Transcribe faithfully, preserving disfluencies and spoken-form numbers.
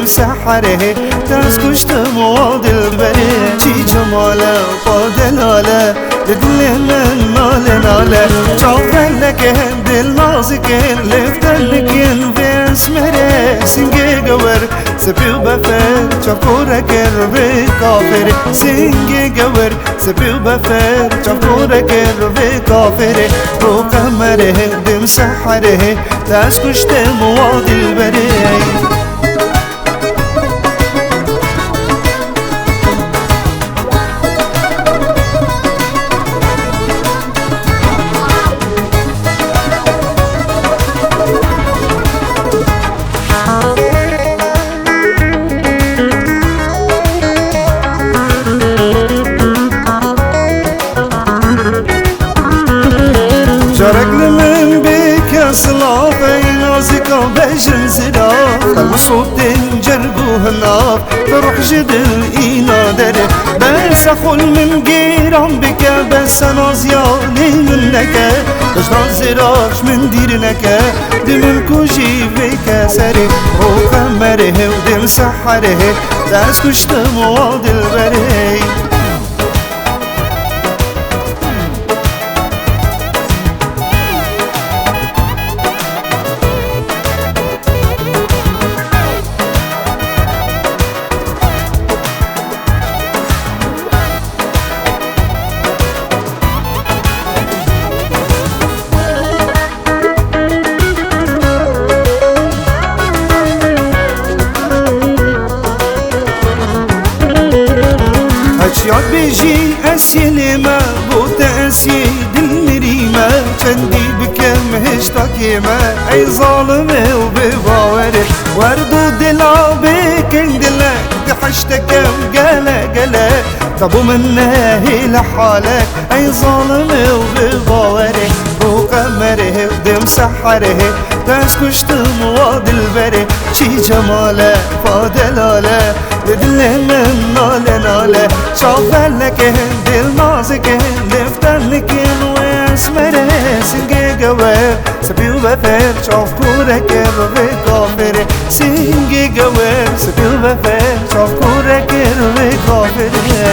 Seherê te ez kuştim wa dilberê, çi cemale, xwe delale, li dilê min nale nale. Çav felekên dil nazikin, lêv tenikin vê esmerê. Singê gewir, sipî û befer, çav kore kir vê kafirê. Singê gewir, sipî û befer, çav kore kir vê kafirê. Ro qemerê, dim seherê, te ez kuştim wa dilberê. Carek li min bike silav, ey nazika bejin zira. Xelm sotên cerg û hinav, ruh ji dil îna dere. Berse xwe li min gêran bike, berse naziya lê min neke. Tişta zira ji min dîr neke, di min kujî vê keserê. Ro qemerê hew dêm seherê, te ez kuştim wa dilberê. Heçiyat bêjî ez yê lê me, bo te ez yê dil mirî me, çendî bikim hêşta kê me, ey zalimê û bê bawerê. Werd û dila bê keng dilek, di heştekem gele gele, te bo min nehêle halek. Ey zalimê û bi bawerê, bo qemerê hev dêm seherê, te ez kuştim wa dilberê, çi cemale, fa delale, li dilê min nale nale, çav felekê dil nazikê, lêv tenikin wê esmerê, singê gewir, sipî û befer, çav kore kir vê kafirê, singê gewir, sipî û befer, çav kore kir vê kafirê.